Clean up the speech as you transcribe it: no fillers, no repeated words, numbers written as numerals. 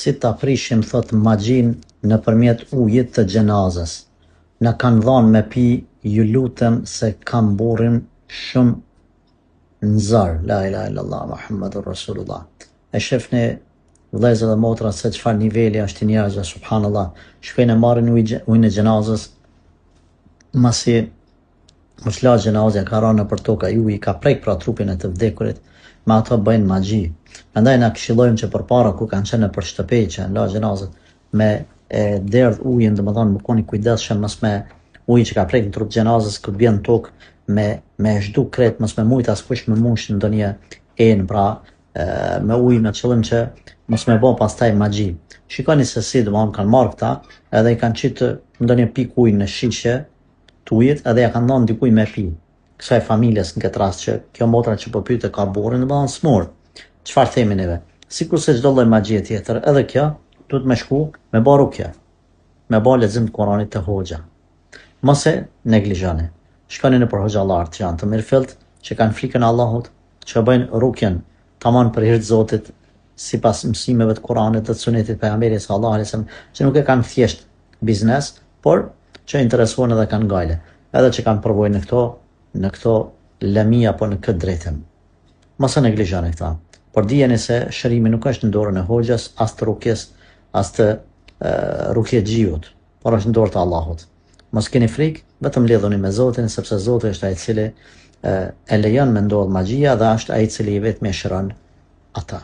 Si ta prishim thotë magjinë nëpërmjet ujit të xhenazës. Na kanë dhanë me pi ju lutem se kam burrin shumë n'zor. La ilaha illallah Muhammedur Rasulullah. E shifni vëllezër dhe motra se çfarë niveli është i njerëzve subhanallah. Shkojnë e marrin ujin e xhenazës masi është la xhenazja ka ra nëpër tokë ai uji ka prek pra trupin e të vdekurit, me ato bëjnë magji. Prandaj na këshillojmë që përpara kur kanë qenë nëpër shtëpi që janë la xhenazet me e derdh ujin, domethënë me kon i kujdesshëm mos me uji që ka prek në trup xhenazës kur bjen në tokë me me zhduk krejt mos me mujt askush me mush ndonjë enë pra e, me ujë me qëllim që mos me bo pastaj magji. Shikoni se si domethënë kanë marrë këta edhe i kanë qitë ndonjë pikë ujë në shishe të ujit edhe ja kanë dhënë dikujt me pi, kësaj familjes në këtë rast që kjo motra që po pyet e ka burrin domethënë smur. Çfarë themi neve? Sikurse çdo lloj magjie tjetër, edhe kjo duhet me shku me ba rukje, me ba lexim të Kuranit te hoxha. Mos e neglizhoni. Shkoni nëpër hoxhallarë që janë të mirëfillt, që kanë frikën e Allahut, që bëjnë rukjen tamam për hir të Zotit, sipas mësimeve të Kuranit dhe të Sunetit të Pejgamberit sallallahu alaihi wasallam, që nuk e kanë thjesht biznes, por që interesohen edhe kanë gajle, edhe që kanë përvojë në këto, në këto lëmi apo në këtë drejtim. Mos e neglizhoni këta, por dijeni se shërimi nuk është në dorën e hoxhës, as të rukjes, as të rukjexhiut, por është në dorë të Allahut. Mos keni frikë, vetëm lidhuni me Zotin, sepse Zoti është ai i cili e, e lejon me ndodh magjia dhe është ai i cili i vetmi e shëron ata.